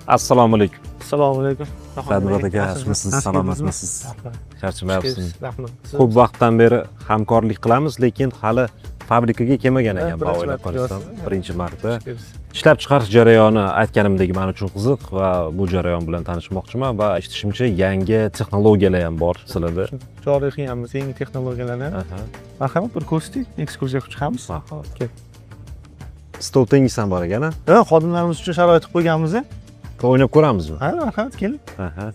Assalomu alaykum. Assalomu alaykum. Sadmurod aka, yaxshimisiz, salomatmisiz? Charchamayapsizmi? Rahmat. Ko'p vaqtdan beri hamkorlik qilamiz, lekin hali fabrikaga kelmagan ekan, birinchi o'ylab marta qarasam, kelyapsiz. Birinchi marta. Ishlab chiqarish jarayoni aytganimdek men uchun qiziq va bu jarayon bilan tanishmoqchiman va eshitishimcha yangi texnologiyalar ham bor sizlarda. Joriy qilganmiz yangi texnologiyalarni. Marhamat, bir ko'rsating, ekskursiya qilib chiqamiz. Kel. Stol tennis ham bor ekan, a? Ha, xodimlarimiz uchun sharoit qilib qo'yganmiz. O'ynab ko'ramizmi? Ha, marhamat, keling. Aha.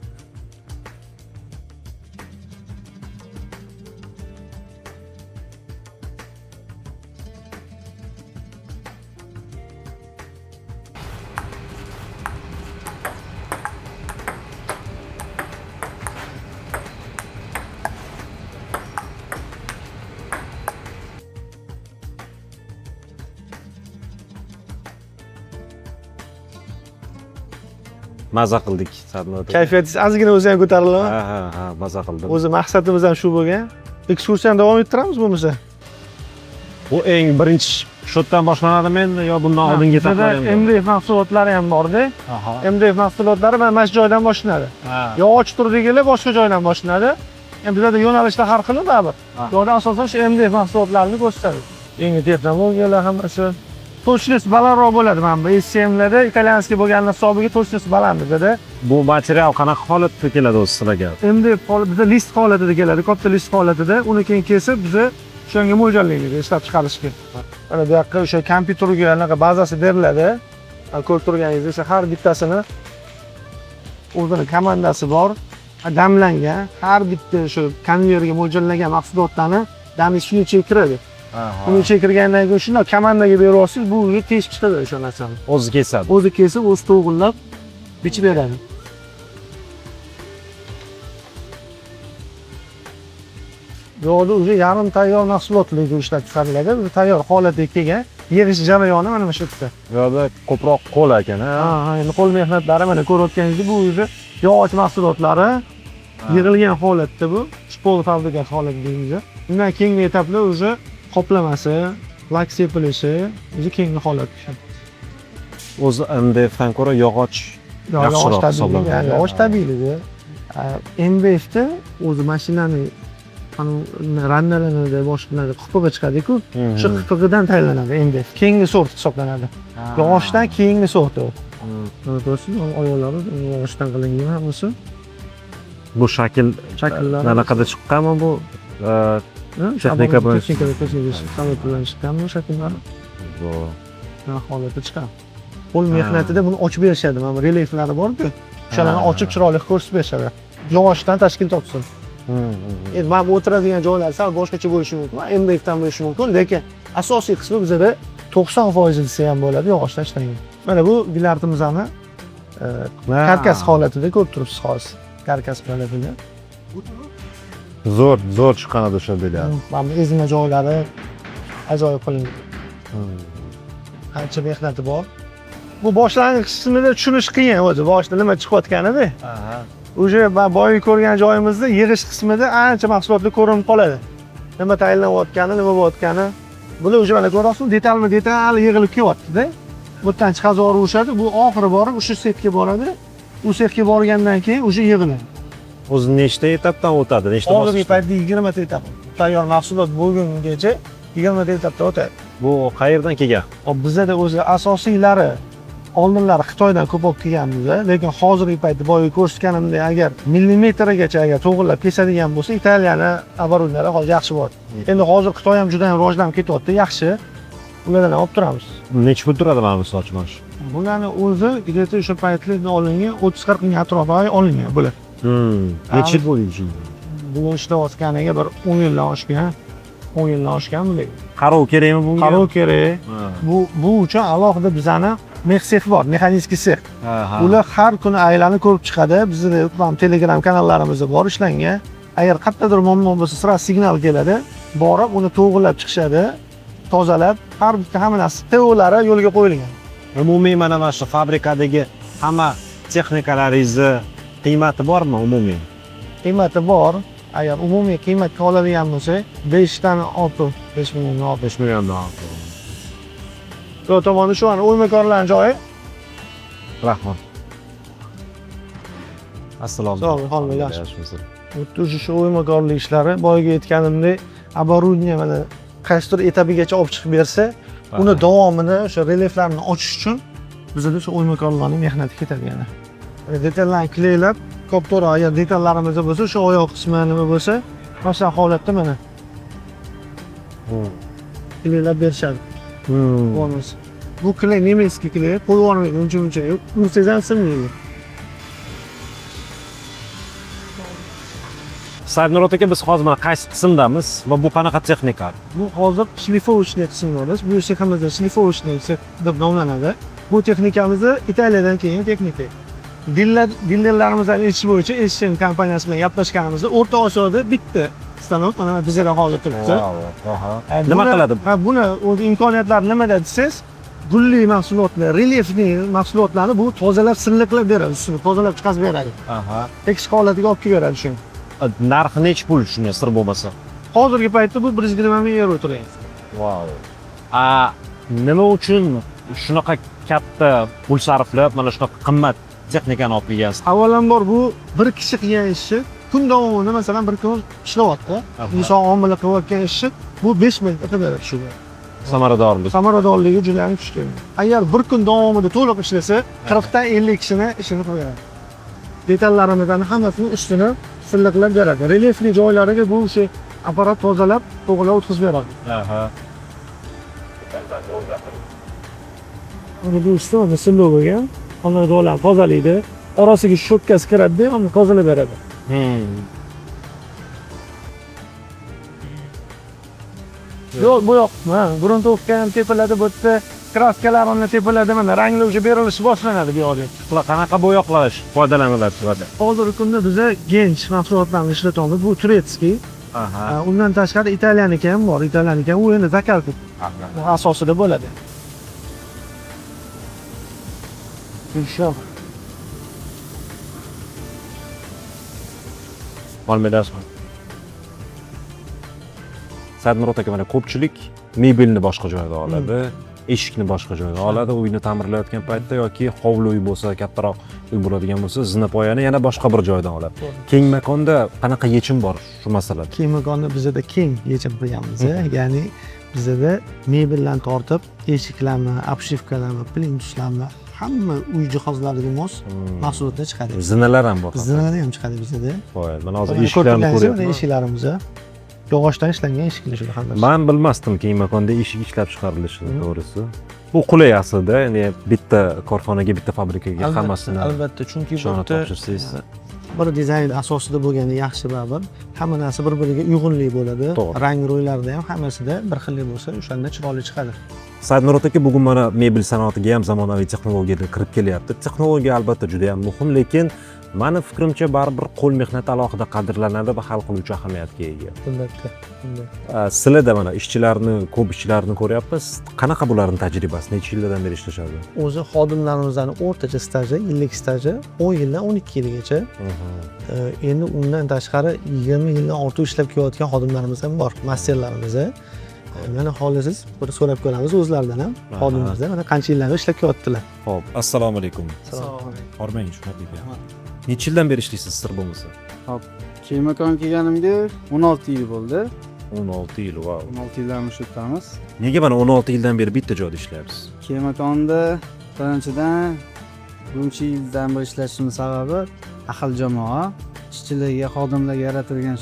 Maza qildik, Sadmurod aka. Kayfiyatingiz ozgina o'zi ham ko'tariladimi? Ha, maza qildim. O'zi maqsadimiz ham shu bo'lgan. Ekskursiyani davom ettiramiz bo'lmasa. Bu eng birinchi shu yerdan boshlanadimi endi yo bundan oldingi Bizada etaplar ham bormi? MDF mahsulotlari ham borda. MDF mahsulotlari mana shu joydan boshlanadi. Yog'och turidagilar boshqa joydan boshlanadi. Endi bizada yo'nalishlar har xil baribir. Bu yerda asosan shu MDF mahsulotlarini ko'rsatadi. Yangi texnologiyalar hammasi. Точность balandroq bo'ladi mana bu SCMlarda итальянский bo'lgani hisobiga точность baland bizada. Bu material qanaqa holatda keladi o'zi sizlarga? MDF holat bizda list holatida keladi, katta list holatida. Uni keyin kesib biza o'shanga mo'ljallaymiz ishlab chiqarishga. Mana bu yoqqa o'sha kompyuterga anaqa bazasi beriladi. Mana ko'rib turganingizdek o'sha har bittasini o'zini komandasi bor, damlangan, har bitta o'sha konveyerga mo'ljallangan mahsulotlarni dami shuni ichiga kiradi. Uni ichiga kirgandan keyin shundoq komandaga berib olsangiz, bu уже teshib chiqadi o'sha narsani. O'zi kesadi. O'zi kesib, o'zi to'g'irlab bichib beradi. Bu yoqda уже yarim tayyor mahsulotlar ishlab chiqariladi. Уже tayyor holatga kelgan. Yig'ish jarayoni mana shu yerda. Bu yoqda ko'proq qo'l ekan, ha? Ha, endi qo'l mehnatlari mana ko'rayotganingizdek bu уже yog'och mahsulotlari yig'ilgan holatda bu полуфабрикат holat deymiz. Undan keyingi etaplar уже qoplamasi, lak sepilishi, уже keyingi holat. O'zi MDFdan ko'ra yog'och Yog'och yaxshiroq tabiiy, hisoblanadi. Yog'och tabiiyligi. MDFda o'zi mashinani randalanadi, boshqalar qipig'i chiqadi-ku. O'sha qipig'idan tayyorlanadi MDF. Keyingi sort hisoblanadi. Yog'ochdan keyingi sorti u. Mana ko'rsiz, oyoqlari yog'ochdan qilingan hammasi. Bu shakl Shakllari. Anaqada chiqqanmi bu? Texnika bilan Texnika bilan chiqqan bu shakllari. Zo'r. Holatda chiqqan. Qo'l mehnatida buni ochib berishadi. Mana bu relyeflari bor-ku. O'shalarni ochib chiroyli ko'rsatib berishadi. Yog'ochdan tashkil topsin. Endi mana bu o'tiradigan joylar sal boshqacha bo'lishi mumkin, MDFdan bo'lishi mumkin, lekin asosiy qismi bizada 90% desa ham bo'ladi yog'ochdan ishlangan. Mana bu bilardimizni karkas holatida ko'rib turibsiz hozir. Karkas holatida. Zo'r, zo'r chiqqan edi o'sha bilyard. Mana bu ezma joylari ajoyib qilingan. Qancha mehnati bor. Bu boshlang'ich qismida tushunish qiyin o'zi, boshida nima chiqayotganida. Уже boyagi ko'rgan joyimizda yig'ish qismida ancha mahsulotlar ko'rinib qoladi. Nima tayinlanayotgani, nima bo'layotgani. Bular уже mana ko'ryapsizmi, detalma detal yig'ilib kelyapti-da. Bu yerdan chiqazib yuborishadi, bu oxiri borib o'sha sexga boradi. U sexga borgandan keyin уже yig'iladi. O'zi nechta etapdan o'tadi? Nechta Hozirgi bosqichdan? paytda 20 ta etap. Tayyor mahsulot bo'lgungacha 20 ta etapda o'tadi. Bu qayerdan kelgan? Hop, bizada o'zi asosiylari oldinlari Xitoydan ko'p olib kelganmiz, lekin hozirgi paytda boyagi ko'rsatganimdek agar millimetrigacha agar to'g'irlab kesadigan bo'lsa, Italiyani оборудованиялari hozir yaxshi bor. Endi hozir Xitoy ham juda ham rivojlanib ketyapti, yaxshi. Ulardan ham olib turamiz. Necha pul turadi mana misol uchun mana shu? Bularni o'zi где-то o'sha paytlar olingan 30-40 ming atrofida olingan bular. Necha yil bo'ldi shu? Bu ishlayotganiga bir 10 yildan oshgan. 10 yildan oshgan bular. Qarov kerakmi bunga? Qarov kerak. Bu uchun alohida bizani mex sex bor, mexanический sex. Ular har kuni aylanib ko'rib chiqadi. Bizni ham Telegram kanallarimizda bor ishlangan. Agar qayerdadir muammo bo'lsa, sira signal keladi. Borib uni to'g'rilab chiqishadi, tozalab, har bitta hamma narsa TO'lari yo'lga qo'yilgan. Umumiy mana shu fabrikadagi hamma texnikalaringizni qiymati bormi umumiy? Qiymati bor. Agar umumiy qiymatga oladigan bo'lsak, 5 dan ortiq, 5 milliondan ortiq. 5 milliondan ortiq. Bu tomonda shu o'ymakorlarning joyi. Rahmat. Assalomu Sog' bo'ling, yaxshi. Yaxshimisiz? Bu уже shu o'ymakorlik ishlari, boyagi aytganimdek, оборудование mana qaysidir etapigacha olib chiqib bersa, uni davomini, o'sha relyeflarni ochish uchun bizada o'sha o'ymakorlarning mehnati ketadi yana. Detallarni kleylab, kopto'roq agar detallarimiz bo'lsa, o'sha oyoq qismi nima bo'lsa, mana shunaqa holatda mana kleylab berishadi. Bonus. Bu клей немецкий клей, qo'yib yubormaydi uncha muncha. Ursangiz ham sinmaydi. Saidmurod aka, biz hozir mana qaysi qismdamiz va bu qanaqa texnika? Bu hozir шлифовочный qismimiz. Bu seximizda шлифовочный sex deb nomlanadi. Bu texnikamizni Italiyadan kelgan texnika. Dilerlarimizdan eshitish bo'yicha SHM kompaniyasi bilan gaplashganimizda O'rta Osiyoda bitta stanok mana bizada hozir turibdi. Nima qiladi bu? Ha, buni o'zi imkoniyatlari nimada desangiz, gulli mahsulotlar, relyefli mahsulotlarni bu tozalab, silliqlab beradi, ustini tozalab chiqarib beradi. Tekis holatiga olib kelib beradi shuni. Narxi nechi pul shunga, sir bo'lmasa? Hozirgi paytda bu 120 ming yevro turadi. Wow. A nima uchun shunaqa katta pul sarflab mana shunaqa qimmat texnikani olib kelgansiz? Avvalambor, bu bir kishi qilgan ishni kun davomida, masalan, bir kun ishlayapti. Inson omili qilayotgan ishni bu 5 minutda qilib beradi shu. Samaradorlik. Samaradorligi juda ham kuchli. Agar bir kun davomida to'liq ishlasa, 40 dan 50 kishini ishini qilib beradi. Detallarimizdan hammasini ustini silliqlab beradi. Relyefli joylariga bu o'sha apparat tozalab, to'g'rilab o'tkazib beradi. Mana bu usti mana silliq bo'lgan. Xonadonlar tozalaydi. Orasiga щётка si kiradida, uni tozalab beradi. Yo'q, bu yoq. Ha, грунтовка ham tepiladi bu yerda. Краска lar tepiladi, mana ranglar уже berilishi boshlanadi bu yoqda. Bular qanaqa bo'yoqlar foydalaniladi bularda? Hozirgi kunda biza Gench mahsulotlarini ishlatamiz. Bu турецкий. Undan tashqari italyaniki ham bor. Italyaniki ham u endi закалка asosida bo'ladi. Yumshoq. Olmaydasizmi? Saidmurod aka, mana ko'pchilik mebelni boshqa joyda oladi, eshikni boshqa joyda oladi, uyni ta'mirlayotgan paytda yoki hovli uy bo'lsa, kattaroq uy bo'ladigan bo'lsa, zinapoyani yana boshqa bir joydan oladi. Keng makonda qanaqa yechim bor shu masalada? Keng makonda bizada keng yechim qilganmiz, ya'ni bizada mebeldan tortib eshiklarni, обшивка larni, plintuslarni, hamma uy jihozlariga mos mahsulotlar chiqadi. Zinalar ham bor. Zinalar ham chiqadi bizada. Voy, mana hozir Mana eshiklarni ko'rib turganingiz, mana ko'ryapman. eshiklarimiz yog'ochdan ishlangan eshiklar shular hammasi. Man bilmasdim keng makonda eshik ishlab chiqarilishini, to'g'risi. Bu qulay aslida, ya'ni bitta korxonaga, bitta fabrikaga hammasini Albatta, chunki bu ishonib yerda topshirsangiz. bir dizayn asosida bo'lgani yaxshi baribir. Hamma narsa bir biriga uyg'unlik bo'ladi. To'g'ri. Rang ro'ylarida ham hammasida bir xillik bo'lsa, o'shanda chiroyli chiqadi. Saidmurod aka, bugun mana mebel sanoatiga ham zamonaviy texnologiyalar kirib kelyapti. Texnologiya albatta juda ham muhim, lekin mani fikrimcha baribir qo'l mehnati alohida qadrlanadi va hal qiluvchi ahamiyatga ega. Albatta. Sizlarda mana ishchilarni, ko'p ishchilarni ko'ryapmiz. Qanaqa bularning tajribasi? Necha yillardan beri ishlashadi? O'zi xodimlarimizning o'rtacha staji, yillik staji 10 yildan 12 yilgacha. Endi undan tashqari 20 yildan ortiq ishlab kelayotgan xodimlarimiz ham bor, masterlarimiz. Mana xohlasangiz bir so'rab ko'ramiz o'zlaridan ham, xodimlardan mana qancha yildan ishlab kelyaptilar. Xo'p, assalomu alaykum. Assalomu alaykum. Hormang, Shuhrat aka. Necha yildan beri ishlaysiz, sir bo'lmasa? Keng makon kelganimga 16 yil bo'ldi. 16 yil, vau. 16 yildan shu yerdamiz. Nega mana 16 yildan beri bitta joyda ishlayapsiz? Keng makonda birinchidan buncha yildan beri ishlashimni sababi ahil jamoa, ishchilarga, xodimlarga yaratilgan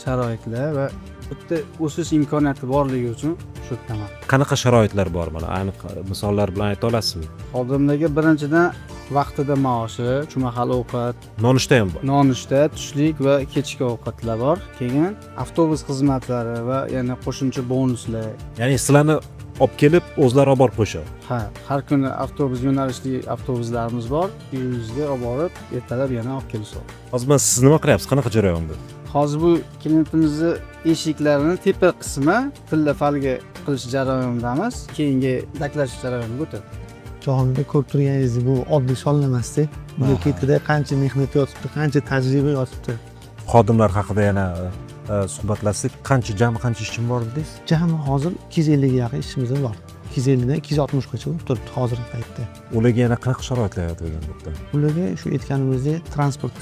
sharoitlar va bitta o'sish imkoniyati borligi uchun shu yerdaman. Qanaqa sharoitlar bor, mana aniq misollar bilan ayta olasizmi? Xodimlarga birinchidan vaqtida maoshi, shu mahal ovqat, Nonushta ham bor. Nonushta, tushlik va kechki ovqatlar bor. Keyin avtobus xizmatlari va yana qo'shimcha bonuslar. Ya'ni sizlarni olib kelib, o'zlari olib borib qo'yishadi. Ha, har kuni avtobus, yo'nalishli avtobuslarimiz bor. Uyimizga olib borib, ertalab yana olib kelishadi. Hozir mana siz nima qilyapsiz? Qanaqa jarayon bu? Hozir bu klientimizni eshiklarini tepa qismi tilla фольга qilish jarayonidamiz. Keyingi laklash jarayoniga o'tadi. Jahonda ko'rib turganingizdek, bu oddiy sonlar emasda. Buni ketida qancha mehnat yotibdi, qancha tajriba yotibdi. Xodimlar haqida yana suhbatlashsak, qancha, jami qancha ishchim bor dedingiz? Jami hozir 250 ga yaqin ishchimiz bor. 250 dan 260 gacha bo'lib turibdi hozirgi paytda. Ularga yana qanaqa sharoitlar yaratilgan bu yerda? Ularga shu aytganimizdek transport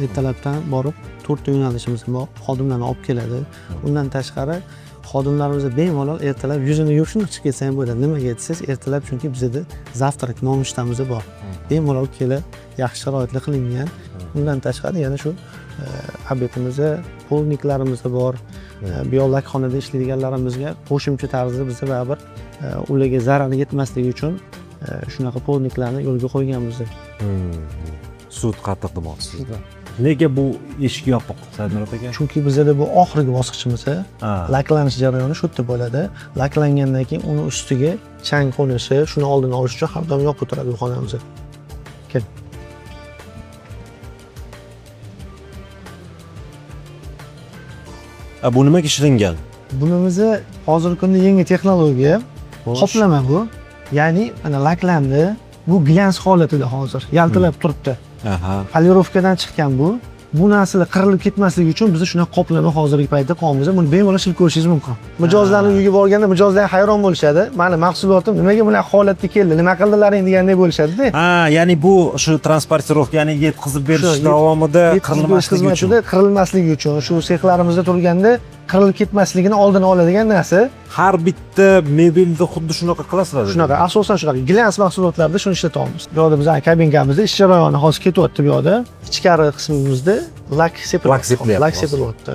Ertalabdan borib 4 ta yo'nalishimiz bor. Xodimlarni olib keladi. Undan tashqari xodimlarimiz bemalol ertalab yuzini yuvib shundoq chiqib ketsa ham bo'ladi. Nimaga desangiz, ertalab chunki bizada завтрак, nonushtamiz bor. Bemalol kelib, yaxshi sharoitli qilingan. Undan tashqari yana shu обед imizda полдник larimiz bor. Bu yoq lakxonada ishlaydiganlarimizga qo'shimcha tarzda biza baribir ularga zarar yetmasligi uchun shunaqa полдник larni yo'lga qo'yganmiz. Sut qattiq demoqchisiz. Nega bu eshik yopiq, Saidmurod aka? Chunki bizada bu oxirgi bosqichimiz. Laklanish jarayoni shu yerda bo'ladi. Laklangandan keyin uni ustiga chang qo'nishi, shuni oldini olish uchun har doim yopiq turadi bu xonamiz. Kel. Bu nimaga ishlangan? Bunimizni hozirgi kunda yangi texnologiya, qoplama bu. Ya'ni mana laklandi. Bu glans holatida hozir, yaltirab turibdi. Polirovkadan chiqqan bu. Bu narsalar qirilib ketmasligi uchun biz shunaqa qoplama hozirgi paytda qo'yamiz. Buni bemalol ishlatib ko'rishingiz mumkin. Mijozlarni uyiga borganda mijozlar hayron bo'lishadi. Mani mahsulotim nimaga bunaqa holatda keldi? Nima qildilaring degandek bo'lishadi-da. Ha, ya'ni bu shu транспортировка, ya'ni yetkazib berish Shu, davomida yetkazib berish qirilmasligi uchun. Xizmatida qirilmasligi uchun, shu sexlarimizda turganda qirilib ketmasligini oldini oladigan narsa. Har bitta mebelni xuddi shunaqa qilasizlar. Shunaqa, asosan shunaqa glans mahsulotlarda shuni ishlatyapmiz. Bu yoqda bizning kabinkamizda ish jarayoni hozir ketyapti bu yoqda. Ichkari qismimizda lak sepilyapti. Lak sepilyapti Lak hozir. sepilyapti.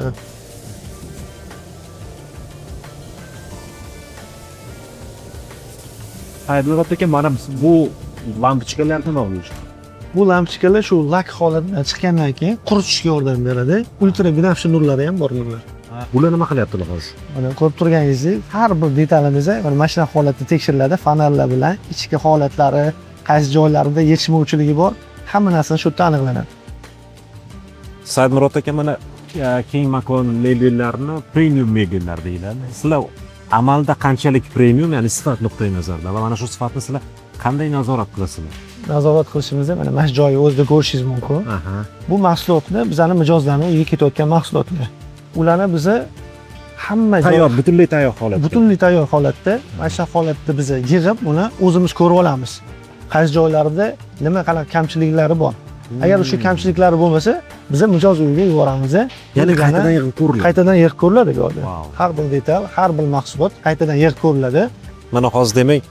Saidmurod aka, mana bu lampochkalar nima bo'lishi? Bu lampochkalar shu lak holatidan chiqqandan keyin quritishga yordam beradi. Ultra binafsha nurlari ham bor nurlar. Bular nima qilyaptilar hozir? Mana ko'rib turganingizdek, har bir detalimiz mana shunaqa holatda tekshiriladi fonarlar bilan. Ichki holatlari, qaysi joylarida yetishmovchiligi bor, hamma narsani shu yerda aniqlanadi. Saidmurod aka, mana King Makon mebellarni premium mebellar deyiladi. Sizlar amalda qanchalik premium, ya'ni sifat nuqtai nazaridan va mana shu sifatni sizlar qanday nazorat qilasizlar? Nazorat qilishimizda mana shu joyi o'zida ko'rishingiz mumkin. Bu mahsulotni bizani mijozlarni uyiga ketayotgan mahsulotlar. Ularni biza hamma joy- Tayyor, butunlay tayyor holatda. Butunlay tayyor holatda, mana shu holatda biza yig'ib, uni o'zimiz ko'rib olamiz. Qaysi joylarida nima qanaqa kamchiliklari bor. Agar o'sha kamchiliklari bo'lmasa, biza mijoz uyiga yuboramiz. Ya'ni Bu degani qaytadan yig'ib ko'riladi. Qaytadan yig'ib ko'riladi bu yerda. Vau. Har bir detal, har bir mahsulot qaytadan yig'ib ko'riladi. Mana hozir demak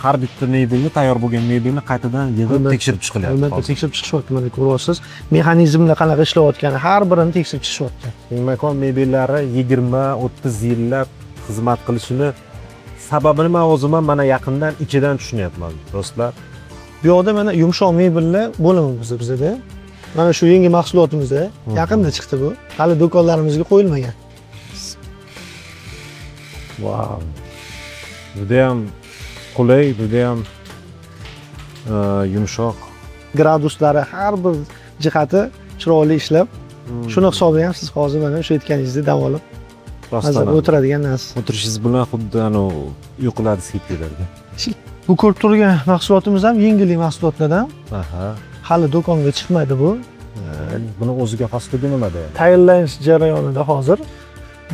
har bitta mebelni, tayyor bo'lgan mebelni qaytadan yig'ib tekshirib chiqilyapti. Albatta Hozir. tekshirib chiqishyapti, mana ko'ryapsiz. Mexanizmlar qanaqa ishlayotgani, har birini tekshirib chiqishyapti. King Makon mebellari 20-30 yillab xizmat qilishini sababini man o'zim ham mana yaqindan ichidan tushunyapman, do'stlar. Bu yoqda mana yumshoq mebellar bo'limi bizada. Mana shu yangi mahsulotimiz yaqinda chiqdi bu. Hali do'konlarimizga qo'yilmagan. Vau. Judayam qulay, judayam yumshoq. Graduslari har bir jihati chiroyli ishlab, shuni hisobiga ham siz hozir mana o'sha aytganingizdek dam olib, Rostdan mazza ham. o'tiradigan narsa. O'tirishingiz bilan xuddi anavi uyquladingiz kelib ketadi. Bu ko'rib turgan mahsulotimiz ham yengillik mahsulotlardan. Hali do'konga chiqmaydi bu. Buni o'ziga xosligi nimada endi? Tayyorlanish jarayonida hozir.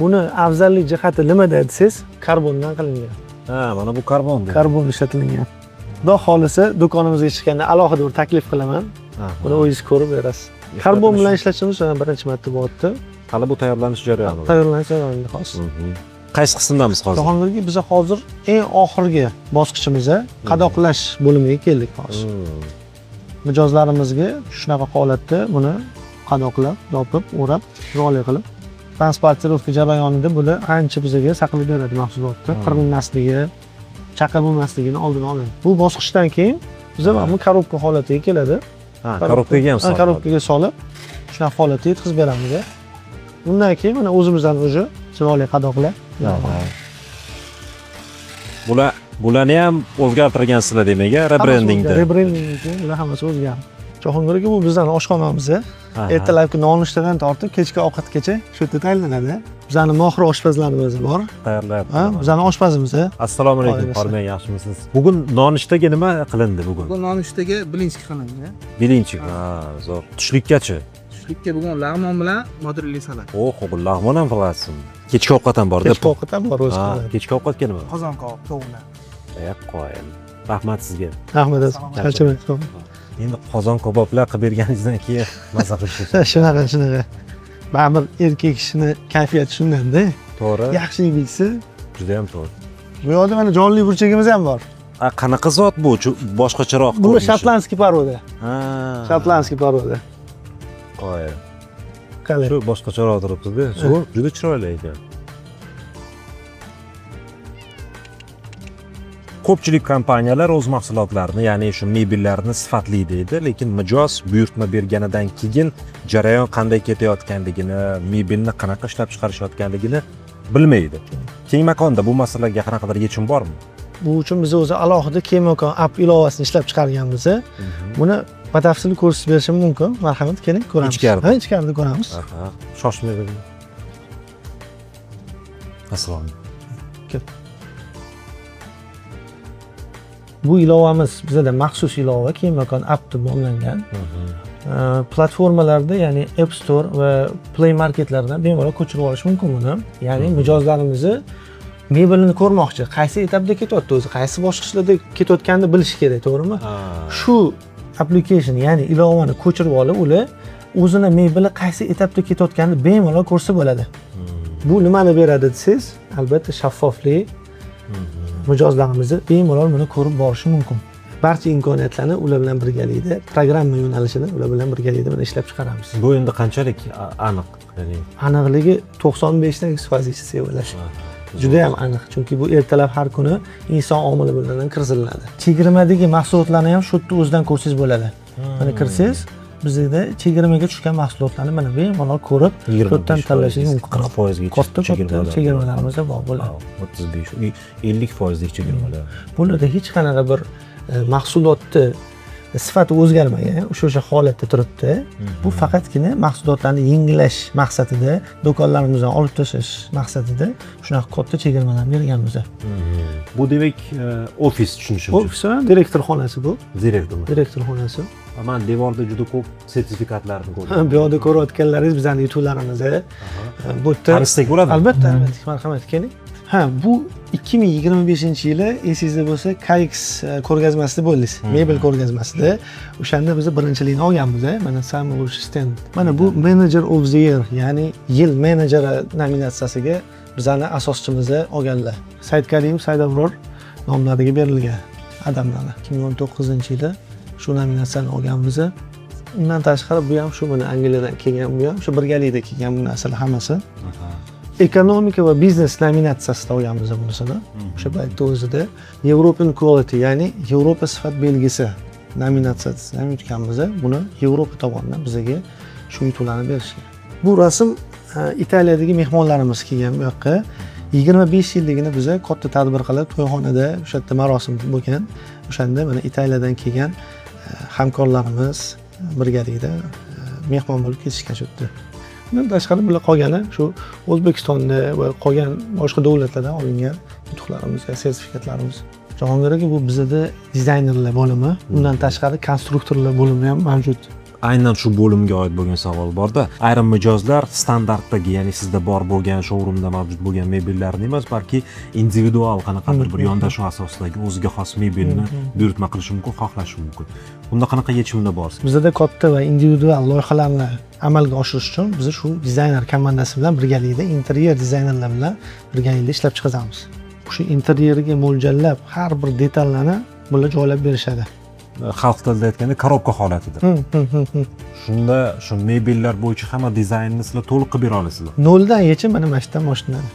Buni afzallik jihati nimada desangiz, karbondan qilingan. Ha, mana bu karbon. Karbon ishlatilgan. Xudo xohlasa do'konimizga chiqqanda alohida bir taklif qilaman. Buni o'zingiz ko'rib berasiz. Karbon bilan ishlashimiz mana birinchi marta bo'lyapti. Hali bu tayyorlanish jarayoni. Tayyorlanish jarayonida hozir. Qaysi qismdamiz hozir? Jahongirga biz hozir eng oxirgi bosqichimiz qadoqlash bo'limiga keldik hozir. Mijozlarimizga shunaqa holatda buni qadoqlab, yopib, o'rab, chiroyli qilib транспортировка jarayonida bular ancha bizga saqlab beradi mahsulotni, qirilmasligi, chaqa bo'lmasligini oldini oladi. Bu bosqichdan keyin biza mana bu коробка holatiga keladi. Ha, коробка ga ham Ha, soladi. Коробка ga solib, shunaqa holatda yetkazib beramiz. Undan keyin mana o'zimizdan уже chiroyli qadoqlar. Bularni ham o'zgartirgansizlar demak, a, rebrendingda. Rebrending uchun bular hammasi o'zgardi. Jahongir aka, bu bizning oshxonamiz. Ertalabki nonushtadan tortib kechki ovqatgacha shu yerda tayyorlanadi. Bizani mohir oshpazlarimiz bor. Tayyorlayapti. Ha, bizani oshpazimiz. Assalomu alaykum, Alaykum. Qormen, yaxshimisiz? Bugun nonushtaga nima qilindi bugun? Bugun nonushtaga блинчик qilindi. Блинчик. Ha, zo'r. Tushlikkachi? Tushlikka bugun lag'mon bilan bodringli salat. Oh, bu lag'mon ham qilasizmi? Kechki ovqat ham bor-da. Kechki ovqat ham bor o'zi. Ha, kechki ovqatga nima? Qozon qovoq tovuqlar. Qo'yil. Rahmat sizga. Rahmat. Salom. Charchamang. Endi qozon kaboblar qilib berganingizdan keyin maza qilish. Shunaqa, shunaqa. Baribir erkak kishini kayfiyati shundanda. To'g'ri. Yaxshi yeyilsa. Juda ham to'g'ri. Bu yoqda mana jonli burchagimiz ham bor. A, qanaqa zot bu? Boshqacharoq Bu ko'rinishi. Шотландский порода. Ha. Шотландский порода. Qoyil. Qalay? Shu boshqacharoq turibdi-da. Zo'r, juda chiroyli ekan. Ko'pchilik kompaniyalar o'z mahsulotlarini, ya'ni shu mebellarni sifatli deydi, lekin mijoz buyurtma berganidan keyin jarayon qanday ketayotganligini, mebelni qanaqa ishlab chiqarishayotganligini bilmaydi. Keng makonda bu masalaga qanaqadir yechim bormi? Bu uchun biz o'zi alohida Keng makon app ilovasini ishlab chiqarganmiz. Buni batafsil ko'rsatib berishim mumkin. Marhamat, keling, ko'ramiz. Ichkarida. Ha, ichkarida ko'ramiz. Aha, shoshmay. Assalomu alaykum. Bu ilovamiz bizada maxsus ilova, Keng makon app deb nomlangan. Platformalarda, ya'ni App Store va Play Marketlardan bemalol ko'chirib olish mumkin buni. Ya'ni mijozlarimizni mebelini ko'rmoqchi, qaysi etapda ketyapti o'zi, qaysi bosqichlarda ketayotganini bilishi kerak, to'g'rimi? Shu application, ya'ni ilovani ko'chirib olib, ular o'zini mebeli qaysi etapda ketayotganini bemalol ko'rsa bo'ladi. Bu nimani beradi desangiz, albatta shaffoflik, mijozlarimizni bemalol buni ko'rib borishi mumkin. Barcha imkoniyatlarni ular bilan birgalikda, programma yo'nalishida ular bilan birgalikda buni ishlab chiqaramiz. Bu endi qanchalik aniq? Ya'ni Aniqligi 95 dan 100% desak bo'ladi. Juda ham aniq, chunki bu ertalab har kuni inson omili bilan kirgiziladi. Chegirmadagi mahsulotlarni ham shu yerda o'zidan ko'rsangiz bo'ladi. Mana kirsangiz, bizda chegirmaga tushgan mahsulotlarni mana bemalol ko'rib, shu yerdan tanlashingiz mumkin. 40%gacha Katta katta chegirmalarimiz bor bo'ladi. 35, 50%lik chegirmalar. Bularda hech qanaqa bir mahsulotni sifati o'zgarmagan, o'sha holatda turibdi. Bu faqatgina mahsulotlarni yengillash maqsadida, do'konlarimizdan olib tashlash maqsadida shunaqa katta chegirmalar berganmiz. Bu demak ofis tushunishimcha. Ofis, direktor xonasi bu. Direktor. Direktor xonasi. Man devorda juda ko'p sertifikatlarni ko'rdim. Bu yoqda ko'rayotganlaringiz bizning yutuqlarimiz. Bu yerda Tanishsak bo'ladimi? Albatta, albatta, marhamat, keling. Ha, bu 2025-yili esingizda bo'lsa, KX ko'rgazmasida bo'ldingiz. Mebel ko'rgazmasida. O'shanda biz birinchilikni olganmiz, mana самый лучший stend. Mana bu Manager of the Year, ya'ni yil menejeri nominatsiyasiga bizani asoschimizni olganlar. Saidkarim, Saidabror nomlariga berilgan odamlarni. 2019-yili shu nominatsiyani olganmiz. Undan tashqari bu ham shu mana Angliyadan kelgan, bu ham shu birgalikda kelgan bu narsalar hammasi. Ekonomika va biznes nominatsiyasida olganmiz bunisini. O'sha paytda o'zida European Quality, ya'ni Yevropa sifat belgisi nominatsiyasini ham yutganmiz. Buni Yevropa tomonidan bizga shu yutuqlarni berishgan. Bu rasm Italiyadagi mehmonlarimiz kelgan bu yoqqa. 25 yilligini biza katta tadbir qilib, to'yxonada o'sha yerda marosim bo'lgan. O'shanda mana Italiyadan kelgan hamkorlarimiz birgalikda mehmon bo'lib ketishgan shu yerda. Undan tashqari bular qolgani shu O'zbekistonda va qolgan boshqa davlatlardan olingan yutuqlarimiz va sertifikatlarimiz. Jahongir aka, bu bizada dizaynerlar bo'limi, undan tashqari konstruktorlar bo'limi ham mavjud. Aynan shu bo'limga oid bo'lgan savol borda. Ayrim mijozlar standartdagi, ya'ni sizda bor bo'lgan, showroomda mavjud bo'lgan mebellarni emas, balki individual qanaqadir bir yondashuv asosidagi o'ziga xos mebelni buyurtma qilishi mumkin, xohlashi mumkin. Bunda qanaqa yechimlar bor? Bizada katta va individual loyihalarni amalga oshirish uchun biz shu dizayner komandasi bilan birgalikda, interyer dizaynerlar bilan birgalikda ishlab chiqazamiz. O'sha interyerga mo'ljallab har bir detallarni bular joylab berishadi. Xalq tilida aytganda коробка holatida. Shunda shu mebellar bo'yicha hamma dizaynni sizlar to'liq qilib bera olasizlar. Noldan yechim mana shu yerdan boshlanadi.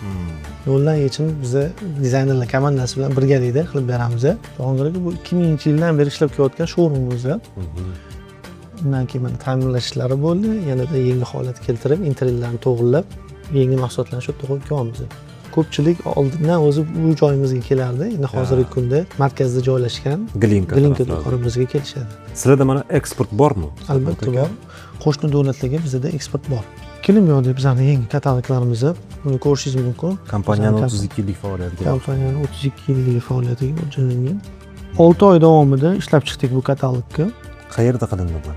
Noldan yechim biza dizaynerlar komandasi bilan birgalikda qilib beramiz. Jahongir aka, bu 2000-yildan beri ishlab kelayotgan showroomimiz. Undan keyin mana ta'mirlash ishlari bo'ldi, yanada yangi holat keltirib, interyerlarni to'g'irlab, yangi mahsulotlarni shu yerda qo'yib kelyapmiz. Ko'pchilik oldindan o'zi bu joyimizga kelardi. Endi hozirgi kunda markazda joylashgan Glinka Glinka taraflarda. do'konimizga kelishadi. Sizlarda mana eksport bormi? Albatta bor. Qo'shni davlatlarga bizada eksport bor. Keling, bu yoqda bizani yangi kataloglarimizni buni ko'rishingiz mumkin. Kompaniyani Bizani 32 yillik faoliyatiga. Kompaniyani 32 yillik faoliyatiga mo'ljallangan. 6 oy davomida ishlab chiqdik bu katalogni. Qayerda qilindi bu?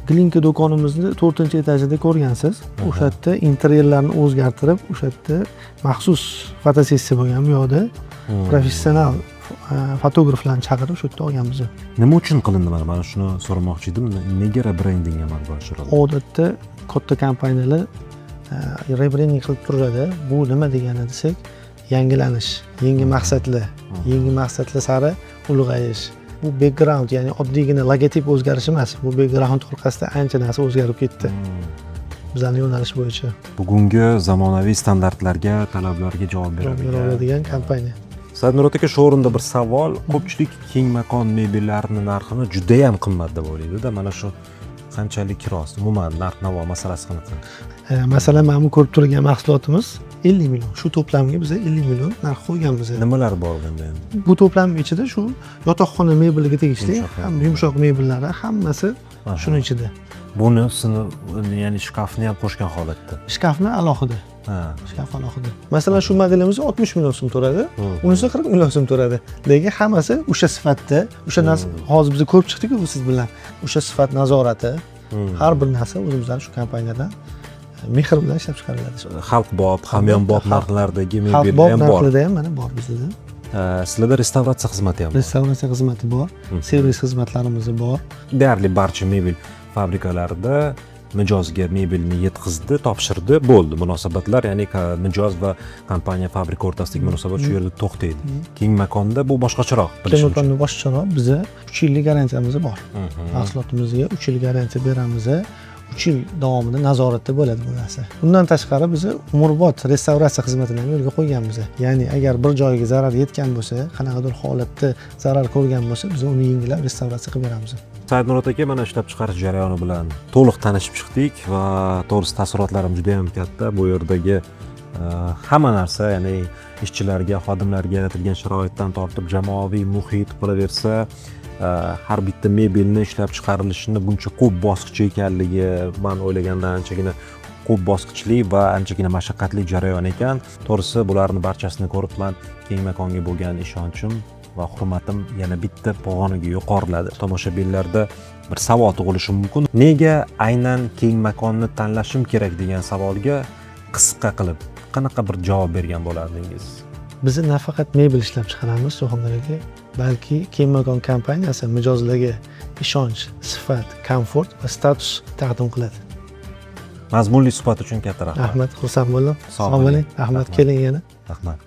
Glinka do'konimizni 4-etajida ko'rgansiz. O'sha yerda interyerlarni o'zgartirib, o'sha yerda maxsus fotosessiya bo'lgan bu yoqda. Professional Fotograflarni chaqirib, shu yerda olganmiz. Nima uchun qilindi? Mana shuni so'ramoqchi edim, nega rebrending amalga oshirildi? Odatda katta kompaniyalar rebrending qilib turadi. Bu nima degani desak, yangilanish, yangi maqsadlar, yangi maqsadlar sari ulg'ayish. Bu background, ya'ni oddiygina logotip o'zgarishi emas, bu background orqasida ancha narsa o'zgarib ketdi bizani yo'nalish bo'yicha. Bugungi zamonaviy standartlarga, talablarga javob Javob bera beradigan oladigan kompaniya. Saidmurod aka, shu o'rinda bir savol. Ko'pchilik keng makon mebellarini narxini judayam qimmat deb o'ylaydida. Mana shu qanchalik rost? Umuman, narx navo masalasi qanaqa? Masalan, mana bu ko'rib turgan mahsulotimiz 50 million. Shu to'plamga biz 50 million narx qo'yganmiz. Nimalar bor bunda endi? Bu to'plam ichida shu yotoqxona mebeliga tegishli Yumshoq ham mebel. Yumshoq mebellari hammasi shuni ichida. Bunisini, ya'ni shkafni ham qo'shgan holatda? Shkafni alohida. Shkaf alohida. Masalan, shu modelimiz 60 million so'm turadi, unisi 40 million so'm turadi, lekin hammasi o'sha sifatda, o'sha narsa. Hozir biz ko'rib chiqdik-ku siz bilan, o'sha sifat nazorati, har bir narsa o'zimizdan, shu kompaniyadan mehr bilan ishlab chiqariladi. Xalqbop, hamyonbop narxlardagi Xalqbop mebellar ham bor. Narxida ham mana bor bizda. Sizlarda restavratsiya xizmati ham bor. Restavratsiya xizmati bor, servis xizmatlarimiz bor. Deyarli barcha mebel fabrikalarida mijozga mebelni yetkazdi, topshirdi, bo'ldi, munosabatlar, ya'ni mijoz va kompaniya, fabrika o'rtasidagi munosabat shu yerda to'xtaydi. Keng makonda bu boshqacharoq, bilishimcha. Keng boshqacharoq. Biza 3 yillik garantiyamiz bor. Mahsulotimizga 3 yil garantiya beramiz. 3 yil davomida nazoratda bo'ladi bu narsa. Bundan tashqari, biz umrbod restavratsiya xizmatini ham yo'lga qo'yganmiz. Ya'ni agar bir joyiga zarar yetgan bo'lsa, qanaqadir holatda zarar ko'rgan bo'lsa, biz uni yengillab restavratsiya qilib beramiz. Saidmurod aka, mana ishlab chiqarish jarayoni bilan to'liq tanishib chiqdik va to'g'risi, taassurotlarim juda yam katta. Bu yerdagi hamma narsa, ya'ni ishchilarga, xodimlarga yaratilgan sharoitdan tortib jamoaviy muhit, qolaversa har bitta mebelni ishlab chiqarilishini buncha ko'p bosqichi ekanligi, man o'ylagandan anchagina ko'p bosqichli va anchagina mashaqqatli jarayon ekan. To'g'risi, bularni barchasini ko'rib, man keng makonga bo'lgan ishonchim va hurmatim yana bitta pog'onaga yuqoriladi. Tomoshabinlarda bir savol tug'ilishi mumkin: nega aynan keng makonni tanlashim kerak degan savolga qisqa qilib qanaqa bir javob bergan bo'lardingiz? Biz nafaqat mebel ishlab chiqaramiz, Sohibjon aka, balki Keng makon kompaniyasi mijozlarga ishonch, sifat, komfort va status taqdim qiladi. Mazmunli suhbat uchun katta rahmat. Rahmat, xursand bo'ldim. Sog' Sog' bo'ling. bo'ling. Rahmat. Rahmat. Keling yana. Rahmat.